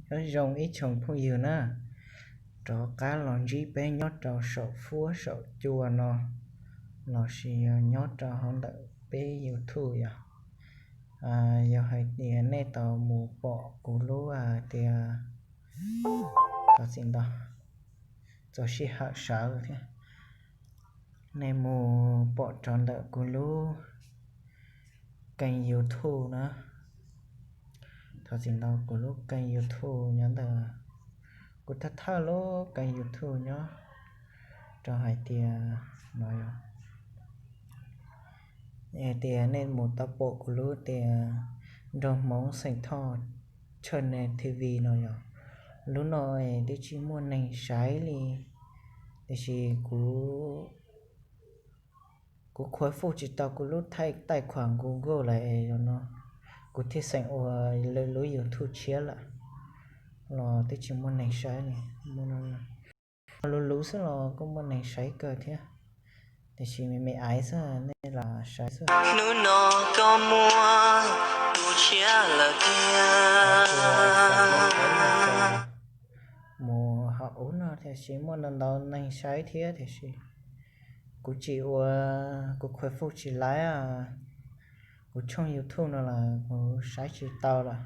Nyob zoo ib tsoom phooj ywg na, rov qab los ntsib peb nyob rau saum fuab saum cua no, los sis yog nyob rau hauv ntawm peb YouTube yog. Yog hais tias nej tau mus pom kuv lub hais tias, txog txim ntau, txog sij hawm sawv thiab, nej mus pom rau ntawm kuv lub keeb YouTube na. Txog txim ntau, kuv lub keeb YouTube nyob ntawm, kuv thawj thawj lub keeb YouTube nyob rau hais tias no yog, hais tias nej mus tau pom kuv lub tias Nraug Hmoob Xeem Thoj Channel T V no yog. Lub no twb tsis muaj neeg saib li, tiam sis kuv, kuv khuv foob tsis tau kuv lub thaij taij khuam Google lawm no, kuv thiaj xeem ua lwm lub YouTube tshiab lawm, los twb tsis muaj neeg saib li. Lub lub xwb los kuj muaj neeg saib kawg thiab, tiam sis me me aiv xwb nej los saib xwb. Hnub no koj muaj tus tshiab lawm tiag. Mus hauv ub no tiam sis muaj ntau ntau neeg saib thiab, tiam sis kuv tsis ua, kuv khuv foob tsis laib, kuv tshooj YouTube no los kuv saib tsis tau lawm.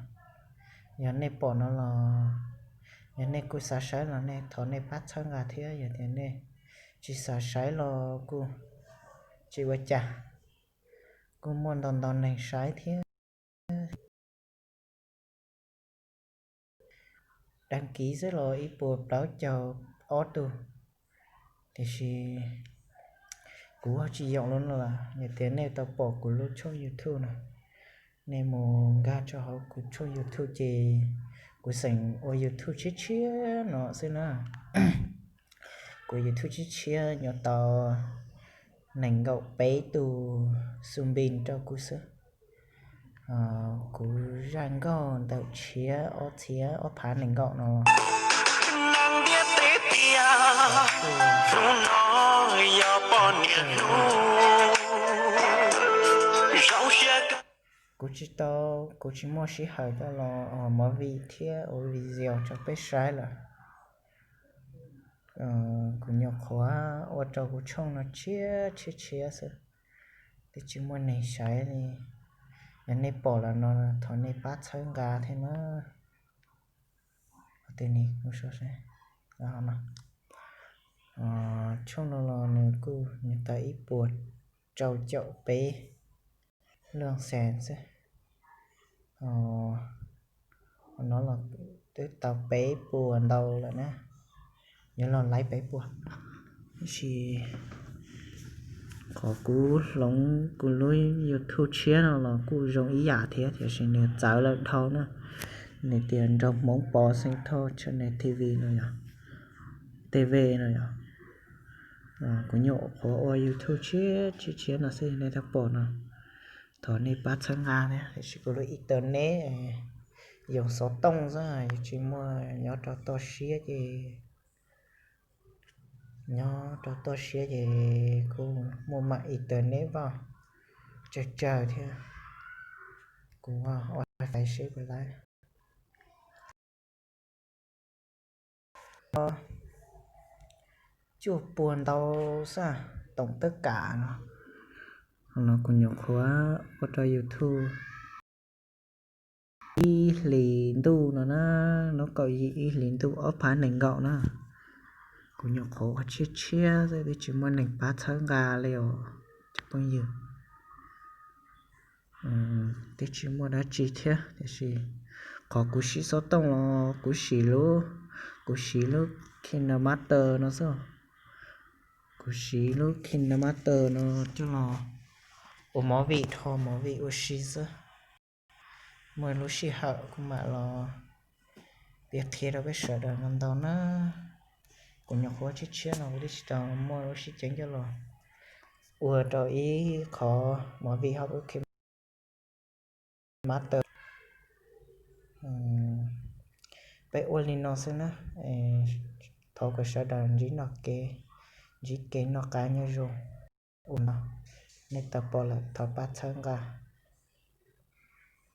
Yog nej pom no los, yog nej kuj xav saib los nej thov nej pab txhawb nqa thiab, yog tias nej tsis xav saib los kuj tsis ua cas, kuj muaj ntau ntau neeg saib thiab. Dag kiv xwb los ib puas plaub caug ob tug, tiam sis kuv ho tsis yoom lawm no lawm. Yog tias nej tau pom kuv lub tshooj YouTube no, nej mus nkag rau hauv kuv tshooj YouTube ces kuv xeem ua YouTube tshiab tshiab no xwb na. Kuv YouTube tshiab tshiab nyuam tau nees nkaum peb tus xu npis rau kuv xwb. Kuv zaj nkauj ntawm tshiab ob txhiab ob phav nees nkaum no. Kuv tsis tau, kuv tsis muaj sij hawm tau los ua movie thiab ua video rau peb saib lawm. Kuv nyuam qhuav ua rau kuv tshooj no tshiab tshiab tshiab xwb, twb tsis muaj neeg saib li. Yog nej pom los no thov nej pab txhawb nqa thiab na. Tshooj no los nws kuj nyuam tau ib puas rau caum peb lub xees xwb. Qhov no los twb tau peb puas ntau lawm na, yuav los laib peb puas. Tab sis qhov kuv hloov kuv lub YouTube tshiab no los kuj zoo ib yam thiab, tiam sis nws txawv lawm dhau na. Nws tias Nraug Hmoob Pov Xeem Thoj Channel T V no yog, T V no yog. Kuv nyuam qhuav ua YouTube tshiab tshiab tshiab no xwb nej twb pom no. Thov nej pab txhawb nqa thiab, tiam sis kuv lub internet yoov xov tooj xwb, yus tsis muaj nyob rau toj siab ces, nyob rau toj siab ces kuj muaj mam internet vaj tsawg tsawg thiab. Kuv ua fais seb puas laib. Cuaj puas ntau xwb, toom tawb kam no. Qhov no kuv nyuam qhuav ua rau YouTube ib hlis ntuj no na, hnub kaum yim ib hlis ntuj ob phav nees nkaum na. Kuv nyuam qhuav ua tshiab tshiab xwb twb tsis muaj neeg pab txhawb nqa li os cov phooj ywg. Twb tsis muaj dab tsi thiab, tiam sis qhov kuv siv xov tooj los kuv siv lub, kuv siv lub KineMaster no xwb. Kuv siv lub KineMaster no coj los ua movie, rho movie ua si xwb. Muaj lub sij hawm kuv mam los piav qhia rau peb sawv daws ntau ntau na. Kuv nyuam qhuav tshiab tshiab no kuv twb tsis tau muaj lub sib ceev coj los ua rau ib qho movie hauv lub KineMaster. Peb ua li no xwb na. Thov kom sawv daws ntsib noj kev, ntsib kev noj qab nyob zoo. Ua no, nej tau pom lawm thov pab txhawb nqa.